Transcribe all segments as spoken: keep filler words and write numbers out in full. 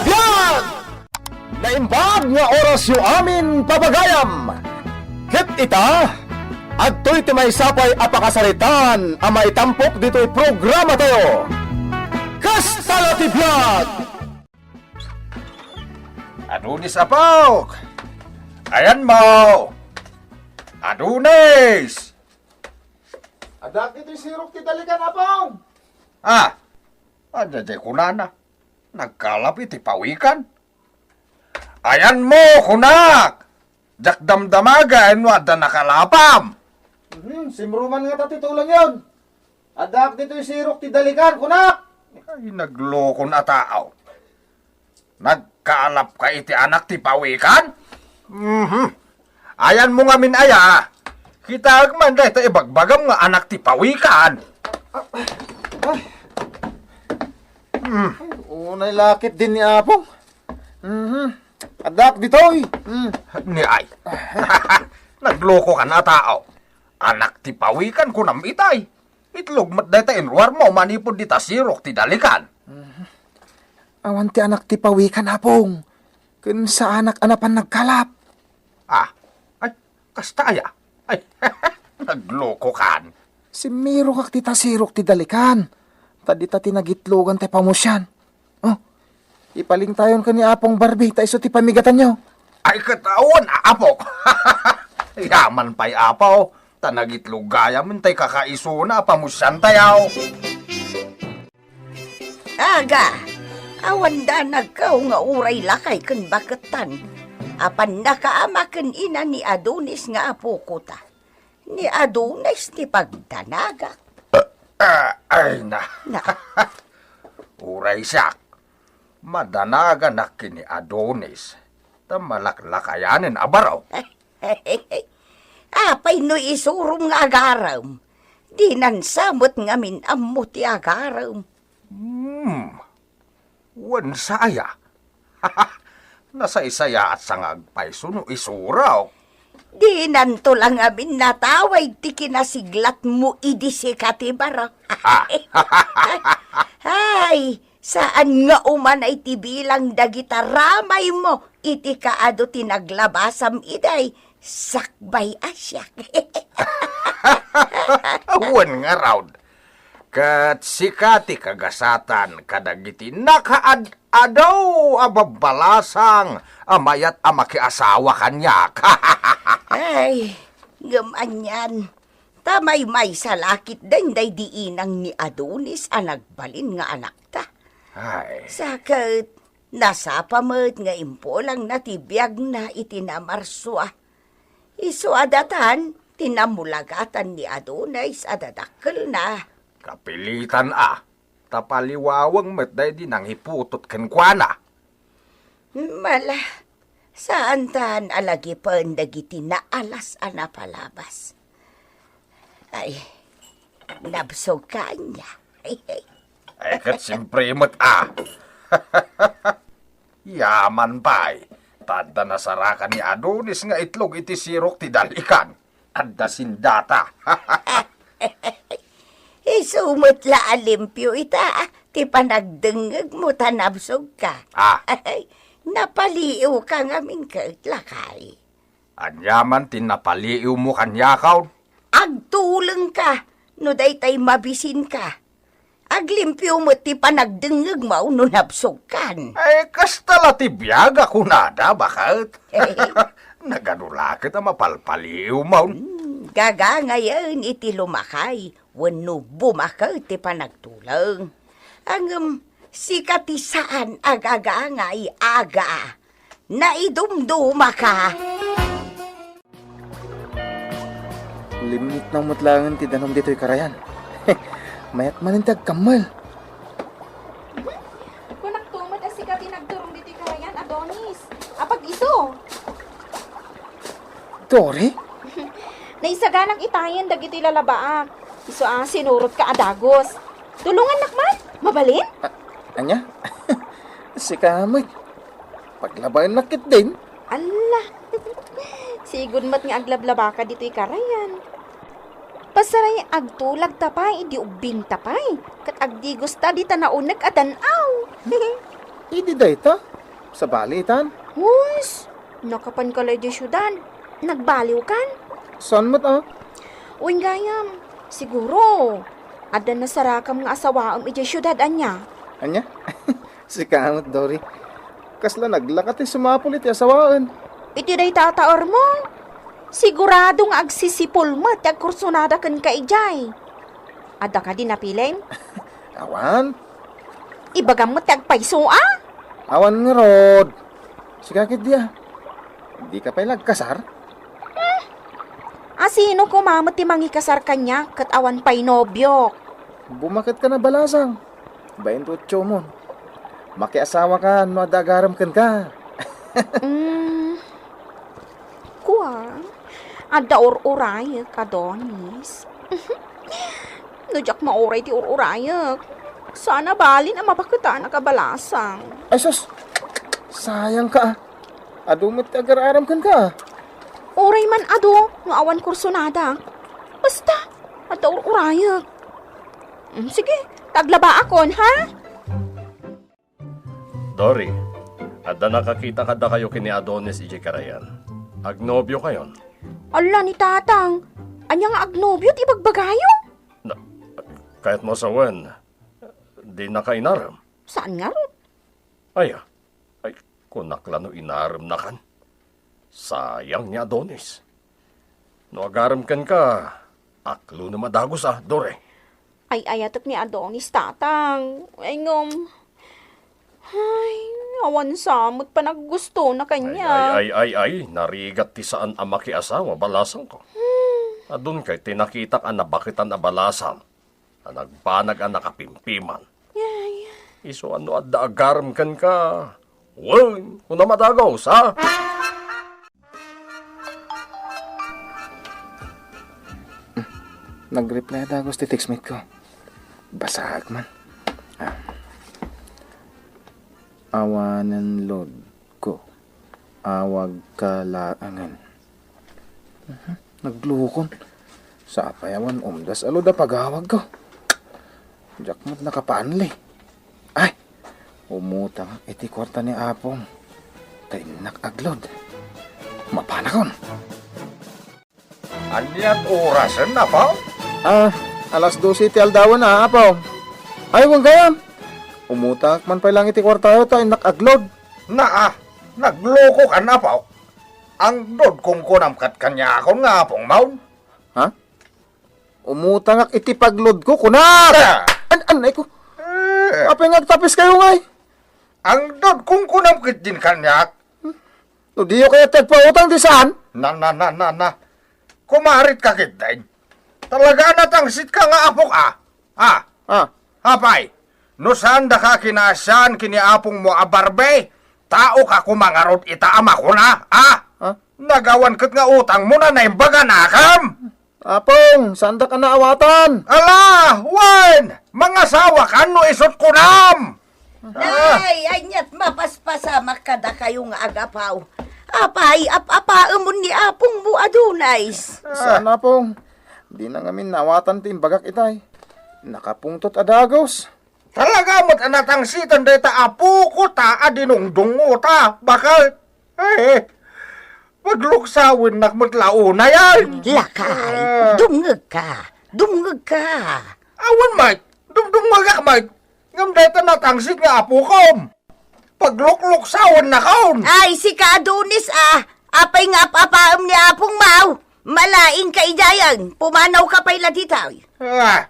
Biag! Naimbag nga orasyo amin, papagayam! Ket ita, adtoy ti maysa pay a pakasaritaan a maitampok ditoy programatayo. Kasta la ti biag! Adonis, apok! Ayanmo! Adonis! Adda ditoy sirok ti dalikan, apong! Ah! Adda diay kunana. Nagkalap iti pawikan. Ayanmo, kunak! Diak damdamagen no adda nakalapam. Mhm, simruman ngata ti tulongyon. Adda ditoy sirok ti dalikan, kunak! Ay, naglokon a tao. Nagkalapka iti anak ti pawikan? Mhm. Ayanmo ngamin aya. Kitaek man dayta ibagbagam nga anak ti pawikan. Ay. Mm. Unay lakit din ni Apong. Mhm. Adda ditoy. Mm. Ni ay. Naglokokan a tao. Anak ti pawikan kunam itay. Itlog met dayta inruarmo manipud dita sirok ti dalikan. Mhm. Awan ti anak ti pawikan, Apong. Ken saanak a napan nagkalap. Ah, ay, kasta aya? Ay, naglokokan. Simmirokak dita sirok ti dalikan. Ta dita ti nagitlogan ti pamusian. Oh, ipalingtayon ken ni Apong Barbie ta isu ti pamigatanyo. Ay, ket awan, apok. Yaman pay, apo. Ta nagitlog gayam tay kakaisuna a pamusiantayo. Aga, awan danagko nga uray lakay ken baketan. Apan nakaama ken ina ni Adonis nga apoko ta. Ni Adonis ti pagdanagak. Ah, ay na. Na. Uray siak, madanaganak ken ni Adonis, ta malaklakayanen a baro. Apay no isurom nga agarem? Dinan sa met ngamin ammo ti agarem. Hmm. Wen sa aya? Nasaysayaat sa nga agpayso no isurok. Dinanto la ngamin natawid ti kinasiglatmo idi sika ti baro. Ay, saan nga umanay ti bilang dagita ramaymo iti kaadu ti naglabasam iday sakbay a siak. Wen ngarud, ket sika ti kagasatan kadagiti nakaad-ado a babbalasang a mayat a makiasawa kaniak. Ay, ngem anian, ta maymaysa la ketdin daydi inang ni Adonis a nagbalin nga anakta. Ay. Sa ket, nasapa met nga impulangna ti biagna iti namarsua. Isu a datan ti namulagatan ni Adonis a dadakkelna. Kapilitan a, ta paliwaweng met daydi nangiputot kenkuana. Mala, saantan a lagipen dagiti naalas a napalabas. Ay, nabsogka ania? Ay, ket siempre met a. Yaman pay, ta adda nasarakan ni Adonis nga itlog iti sirok ti dalikan. Adda sindata. Isu met la a limpio ita, ti panagdengngegmo ta nabsogka. Ah. Napaliiwka ngamin ket, lakay. Ania man ti napaliiwmo kaniak? Agtulengka no daytay mabisinka. Aglimpio met ti panagdengngegmo no nabsogkan. Ay, kasta la ti biag a kunada, baket. Nagadu la ket a mapalpaliiwmo. Hmm, gagangayen iti lumakay wenno bumaket ti panagtuleng. Ngem sika ti saan a gagangay, aga. Naidumdumaka. Limlikna met laengen ti danum ditoy karayan. Mayat manen ti agkammel. Kunakto met a sika ti nagturong ditoy karayan, Adonis. Apag-isu. Dori? Naisaganak itayen dagitoy lalabaak. Isu a sinurotka a dagus. Tulongannak man. Mabalin? A-, ania? Sika met. Paglabaennak ketdin. Alla! Sigud met nga aglablabaka ditoy karayan. Pasaray agtulagta pay idi ubbingta pay, ket agdigusta dita naunek a dan-aw. Idi dayta? Sabali itan? Hus! Nakapanka la idiay siudad. Nagbaliwkan? Saan met a? Wen gayam, siguro, adda nasarakam nga asawaem idiay siudad, ania? Ania? Sika met, Dory. Kasla naglaka ti sumapul iti asawaen. Iti dayta a taermo, sigurado nga agsisipul met ti agkursunada kenka idiay. Adda kadi napilim? Awan. Ibagam met ti agpayso a? Awan ngarud. Sika ketdi a. Dika pay la agkasar? A sino koma met ti mangikasar kaniak ket awan pay nobiok? Bumaket ka na, Balasang. Bain ti utsomon. Makiasawa ka no adda agarem kenka. Mm. Kua, adda ur-urayek, Adonis. No diak mauray ti ur-urayek, saan a balin a mabaketanak a Balasang. Ay sus! Sayang ka, a. Adu met ti agar-arem kenka, a. Uray man adu no awan kursunada. Basta, adda ur-urayek. Mm, sige, taglabaakon, ha? Dory, adda nakakita kadakayo ken ni Adonis idiay karayan. Agnobiokayon. Ala ni Tatang, ania nga agnobio ti ibagbagayo? Na, kayatmo a sawen, dinaka inarem? Saan ngarud? Aya, ay, kunak la no inaremnakan. Sayang ni Adonis. No agarem kenka, aklonem a dagus a, Dory. Ay-ayatek ni Adonis, Tatang. Ay, ngem, ay, awan sa met panaggustona kaniak. Ay, ay, ay, ay, ay, narigat ti saan a makiasawa, Balasangko. Hmm. Adun kay ti nakitak a nabaketan a Balasang a nagbanag a nakapimpiman. Ay. Isu a no adda agarem kenka, wen, kunam a dagus, ha? Nag-reply a dagus ti textmate ko. Basaak man. Ah. Awanen load ko. Awagka laengen. Mhm, naglukon. Sapay awan umdas a load a pagawagko. Diak met nakapanli. Ay, umutang iti kuarta ni Apong. Ta innak agload. Mapanakon. Aniat orasen, Apo? Ah, alas dose ti aldawen, a, Apo. Ay, wen gayam. Umutangak man pay lang iti kuartayo ta innak agload. Naa, naglukokan, Apo. Angdod kunkunam ket kaniakon nga apong maun. Ha? Umutangak iti pagloadko, kunak! Ah! An-, anay ko. Eh. Apay nga agtapiskayo ngay? Angdod kunkunam ketdin kaniak. No diyo kayat ti agpautang ti saan? Na, na, na, na, na. Kumarit ka ketdin. Talaga a natangsit ka nga apok, a. Ah. Ah. Apay, no saan daka kinasian ken ni apongmo a Barbie, tao ka koma ngarud ita a makuna, a? Ah. Nagawan ket nga utangmo na naimbag a nakam. Apong, saandak a naawatan? Ala, wen! Mangasawakan no isut' kunam! Ay, aniat mapaspasamak kadakayo nga agapaw. Apay, ap-apaemon ni apongmo a Donais? Saan, Apong. Dina ngamin naawatan ti imbagak itay. Nakapungtot a dagus. Talaga met a natangsitan dayta a pukota a dinungdungngo ta, baket. Eh, pagluksawennak met la unay, ay. Lakay, ah, dumngegka, dumngegka. Awan met, dumdumngegak met. Ngem dayta natangsit nga apokom. Paglukluksawen nakon. Ay, sika, Adonis, a. Apay nga ap-apaem ni Apong Mau? Malaing ka idiayen. Pumanawka pay la ditoy. Ah.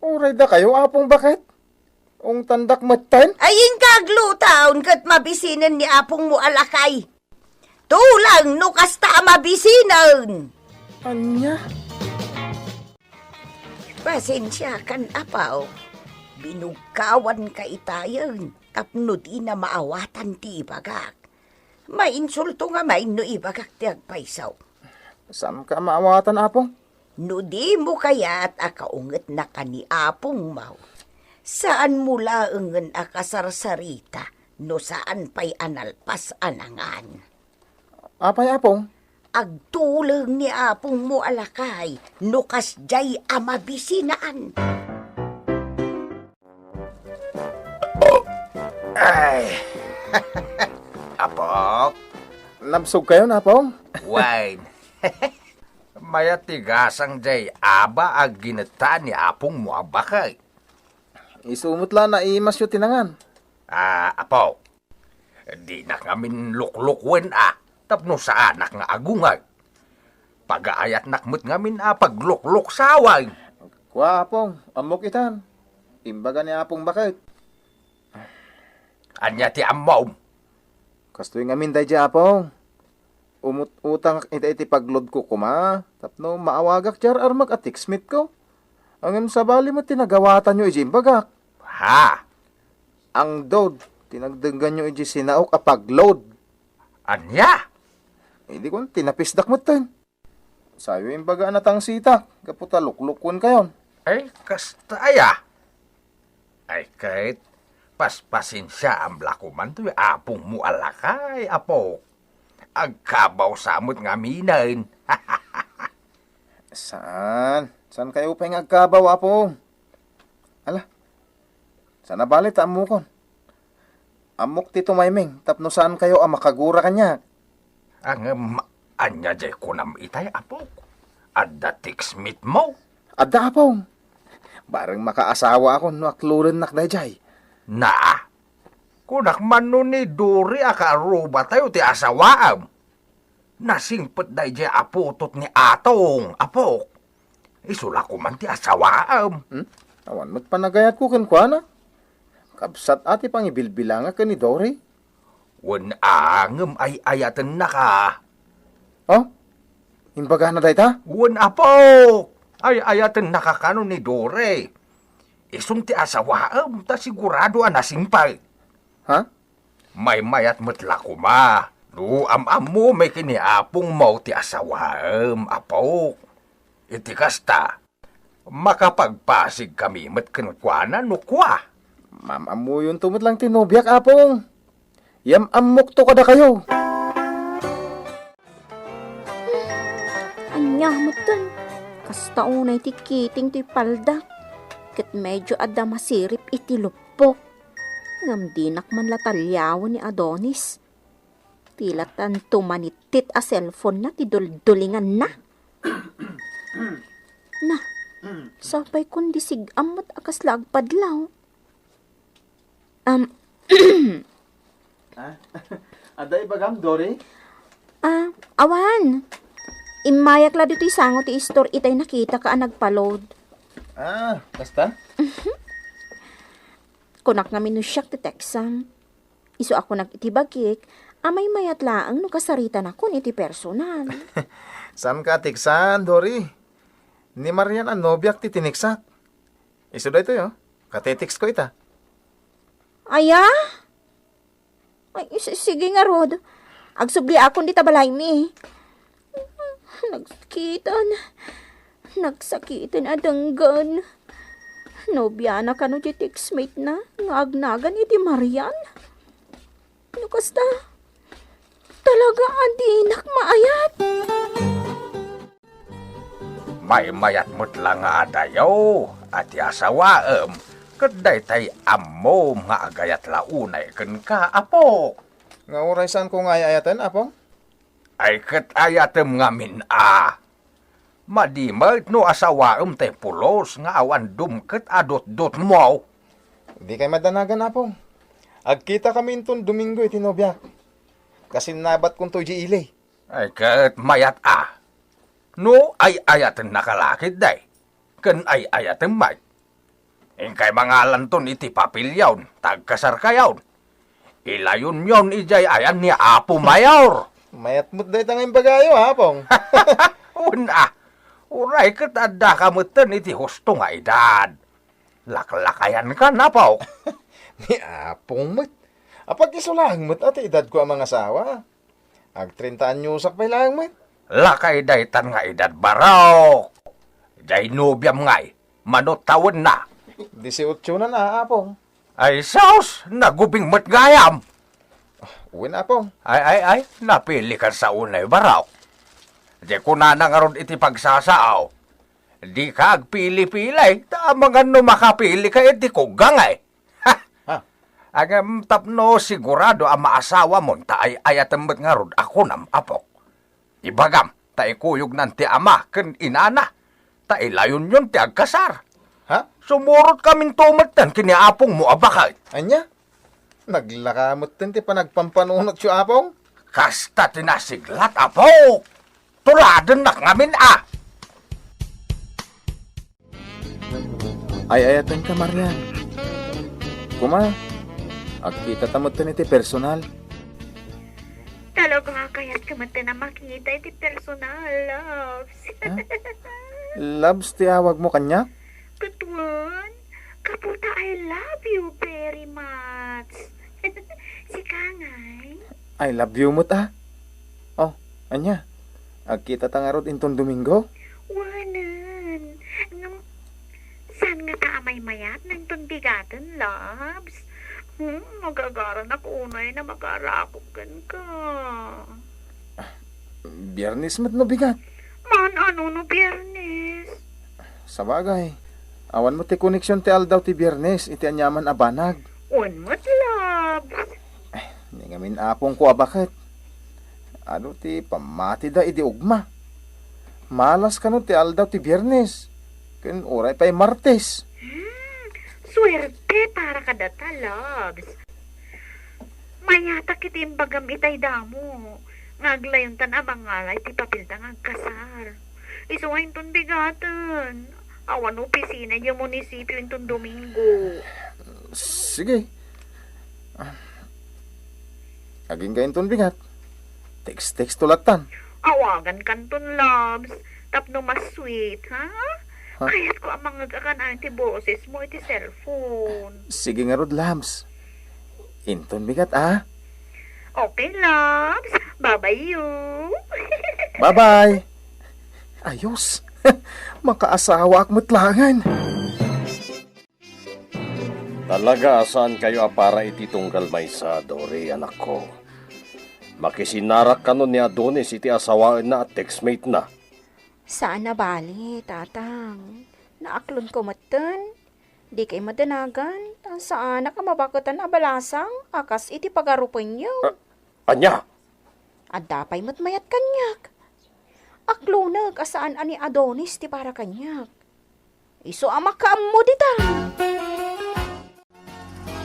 Uray dakayo, Apong, baket? Ungtandak metten? Ay, inka aglutaon ket mabisinen ni apongmo a lakay. Tulang no kasta a mabisinen. Ania? Pasensiakan, Apo. Binugkawanka itayen tapno dina maawatan ti ibagak. Mainsulto ngamin no ibagak ti agpayso. Saanka a maawatan, Apo? No dimo kayat a kaungetnaka ni Apongmo, saanmo laengen a kasarsarita no saan pay a nalpas a nangan. Apay, Apong? Agtuleng ni apongmo a lakay no kasdiay a mabisinaan. Ay, Apok? Nabsogkayon, Apong? Wen. Mayat ti gasang jay aba a ginetta ni apongmo a baket. Isu met la naimasyo ti nangan. Ah, Apok, dinak ngamin luklukwen a, tapno saanak nga agungay. Pagaayatnak met ngamin a paglukluksawen. Kua, Apong, ammok itan. Imbaga ni Apong baket. Ania ti ammom? Kastoy ngamin daydi, Apong. Umut-utangak ita iti pagloadko koma tapno maawagak diay armak a textmate ko. Ngem sabali met ti nagawatanyo idiay imbagak. Ha? Angdod ti nagdengganyo idiay sinaok a pagload. Ania? Idi kon tinapisdak metten. Sayo imbaga a natangsitak gapu ta luklukwenkayon. Ay, kasta aya? Ay, ket, paspasensiaam la koman toy apongmo a lakay, Apok. Agkabaw sa met ngaminen. Saan? Saankayo pay nga agkabaw, Apong? Ala, saan a bale ta ammokon. Ammok ti tumayming tapno saankayo a makagura kaniak. Ngem, ania jay kunam itay, Apok? Adda textmate mo? Adda, Apong. Bareng makaasawaakon no aklodennak dayjay. Na, kunak man no ni Dory a kaarrubatayo ti asawaam. Nasingpet dayjay a putot ni Atong, Apok. Isu la koman ti asawaam. Hmm? Awan met panagayatko kenkuana. Kabsat a ti pangibilbilangak ken ni Dory. Wen a, ngem ay-ayatennaka. Oh? Imbagana dayta? Wen, Apok! Ay-ayatennaka kano ni Dory. Isun ti asawaam, ta sigurado a nasingpet. Ha? Maymayat met la koma no am-ammomi ken ni apongmo ti asawaem, Apok. Iti kasta, makapagpasigkami met kenkuana no kua. Maam-ammoyonto met lang ti nobiak, Apong. Yam-ammokto kadakayo. Ania metten, kasta unay ti kiting ti palda, ket medyo adda masirip iti luppok. Ngem dinak man la taliawen ni Adonis. Ti latanto manittit a cellphone-na ti duldulinganna. Na, sapay kon di sig-am met a kasla agpadlaw. Am, Ah, adda ibagam, Dory? Ah, awan. Immayak la ditoy sango ti istor itay nakitak a nagpa-load. Ah, kasta? Kunak ngamin no siak ti teksam. Isu a kunak iti bagik, a maymayat laeng no kasaritanakon iti personal. Saanka a teksan, Dory. Ni Marian a nobiak ti tineksak. Isu daytoy, oh. Kateteksko ita. Aya? Ay, si-, sige ngarud. Agsubliakon dita balaymi. Nagsakitan. Nagsakitan a denggen. Nobiana kano ti textmate-na nga agnagan iti Marian? No kasta, talaga a dinak maayat. Maymayat met la nga adayo a ti asawaem ket daytay ammom nga agayat la unay kenka, Apo. Nga uray saanko nga ay-ayaten, Apong? Ay ket ayatem ngamin a. Madi met no asawaem tay pulos nga awan dumket a dutdutmo. Dikay madanagan, Apong. Agkitakami inton Domingo iti nobiak. Kasinnabatkonto idiay ili. Ay ket mayat a. No ay-ayatennaka la ketdi, ken ay-ayatem met, inkay mangalanton iti papelyon ta agkasarkayon. Ilayonyon idiay ayan ni Apo Mayor. Mayat met dayta nga imbagayo, Apong. Wen a, uray ket addaka metten iti husto nga edad. Laklakayankan, Apo. Ni Apong met. Apag-isu laeng met a ti edadko a mangasawa. Agtrenta anyosak pay laeng met. Lakay daytan nga edad, barok. Diay nobiam ngay, mano tawenna? Disiotsonan a, Apong. Ay sus, nagubing met gayam. Wen, Apong. Ay, ay, ay, napilikan sa unay, barok. Di kunana ngarud iti pagsasao. Dika agpili-pili, ta amangan no makapilika iti kuggang, eh. Ha? Ha? Ngem tapno sigurado a maasawamon ta ay-ayatem met ngarud a kunam, apok. Ibagam ta ikuyognan ti ama ken inana, ta ilayonyon ti agkasar. Ha? Sumurotkaminto metten ken ni apongmo a baket. Ania? Naglaka metten ti panagpampanunotyo, apong? Kasta ti nasiglat, apok. Tuladennak ngamin a. Ay-ayatenka, Marian. Kuma, agkitata metten iti personal. Talaga, kayatko metten a makita iti personal, loves. Ha? Loves ti awagmo kaniak? Ket wen, gapu ta I love you very much. Sika ngay? I love you met a. Oh, ania? Agkitata ngarud inton Domingo? Wenen. Ngem, saan ngata a maymayat no inton bigaten, loves? Hmm, agagaranak unay a makarakop kenka. Biyernes met no bigat. Maan-ano no Biyernes? Sabagay, awan met ti koneksion ti aldaw ti Biyernes iti aniaman a banag. Wen met, loves. Ni ngamin apongko a baket. Adu ti pammatida idi ugma. Malas kano ti aldaw ti Biyernes, ken uray pay Martes. Hmm, suerte para kadata, loves. Mayatak iti imbagam itay damo, nga aglawenta a mangalay ti papelda nga agkasar. Isu nga inton bigaten. Awan opisina idiay munisipio inton Domingo. Sige. Agingga inton bigat. Text-texto lattan. Awagankanton, loves, tapno mas sweet, ha? Ha? Kayatko a mangeg-akan ti bosesmo iti cellphone. Sige ngarud, loves. Inton bigat, a? Okay, loves. Bye-bye you. Bye-bye. Ayos. Makaasawaak met laengen. Talaga a saankayo a para iti tunggal maysa, Dory, anakko. Makisinarak kano ni Adonis iti asawaenna a textmate-na. Saan a bali, Tatang. Naaklonko metten. Dikay madanagan, ta saanak a mabaketan a balasang a kas iti pagarupenyo. A-, ania? Adda pay met mayat kaniak. Aklonek a saan a ni Adonis ti para kaniak. Isu a makaammo dita.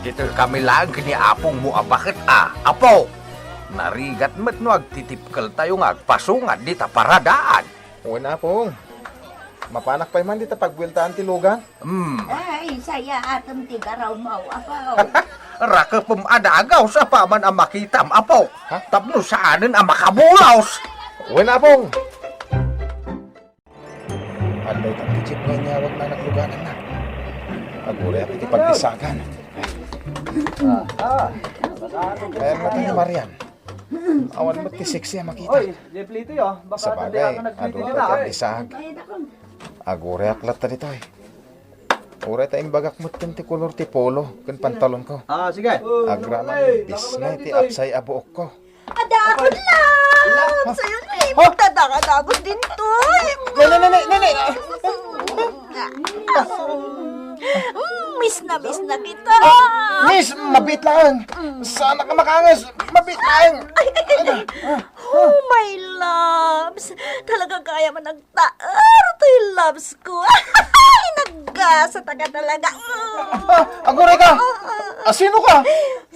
Ditoy kami laeng ken ni apongmo a baket a, apo. Narigat met no agtitipkeltayo nga agpasungad dita paradaan. Wen, apong. Mapanak pay man dita pagbueltaan ti lugan? Hmm. Ay, sayaat ti garawmaw, apo. Rakepem a dagaw sa paman a makitam, apo. Ha? Tapno saanen a makabulos. Wen, apong. Adda ita ti jeep nga inyawag na naglugananna. Aguray iti pagdisagan. Ah, ah. Ayan na tayo, Marian. Awan met ti sexy a makita. Oy, Jeplito, yo. Baka sabagay, adu pay ti agdisag. Aguray ak latta ditoy. Uray ta imbagak met ti kolor ti polo ken pantalon ko. Ah, sige. Agraman, bisngay ti apsay a buok ko. Adakon lang! Sayon, eh, magdadakadakot din to, eh. Nene, nene, nene! Mm, miss na miss na kita. Miss, mabiit lang. Saan ka makangas? Mabiit lang. Ay, ay, ay, ay. Oh, my loves. Talaga kaya man nagtaer toy loves ko. Ay, nagasa ta ka talaga. Mm. Ah, aguray ka. Ah, ah. Ah, sino ka?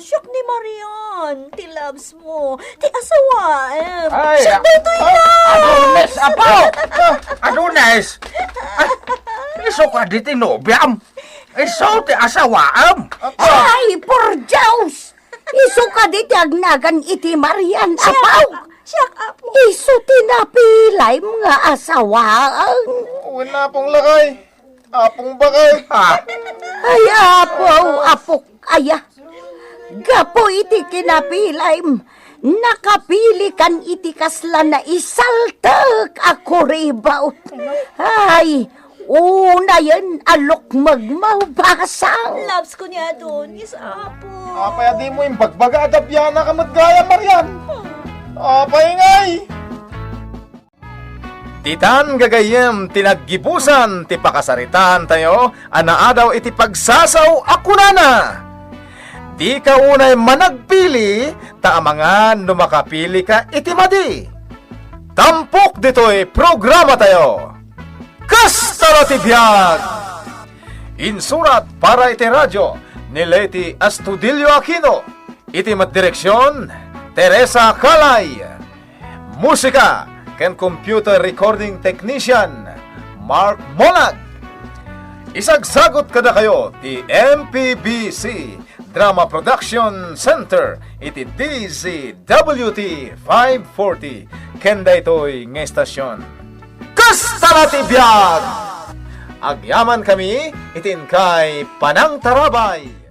Siak ni Marian, ti loves mo, ti asawaem. Ay, siak daytoy, ah, Loves! Adonis, apo! Ah, Adonis! Ah, isu kadi ti nobiam? Isu ti asawaem? Apo! Ay, por Dios! Isu kadi ti agnagan iti Marian, apo! Siak, apo! Isu ti napilaem nga asawaem. Wen, apong lakay. Apong bakay. Ah. Ay, apo, apok, aya. Gapu iti kinapilaem, nakapilikan iti kasla naisaltek a kuribaw. Ay, unayen a lukmeg mabasang. Loves ko ni Adonis, apo. Apay a dimo imbagbaga a gapianak met gayam, Marian? Apay ngay? Ditan gagayyem ti naggibusan ti pakasaritaantayo a naadaw iti pagsasao a kunana, Dika unay managpili, ta amangan no makapilika iti madi. Tampok ditoy programatayo. Kasta la ti biag! Insurat para iti radio ni Leti Astudillo Aquino. Iti madireksion, Teresa Calay. Musika ken computer recording technician, Mark Monag. Isagsagut kadakayo ti M P B C Drama Production Center iti D Z W T five forty ken daytoy nga estasion. Kasta la ti biag! Agyaman kami iti inkay panangtarabay.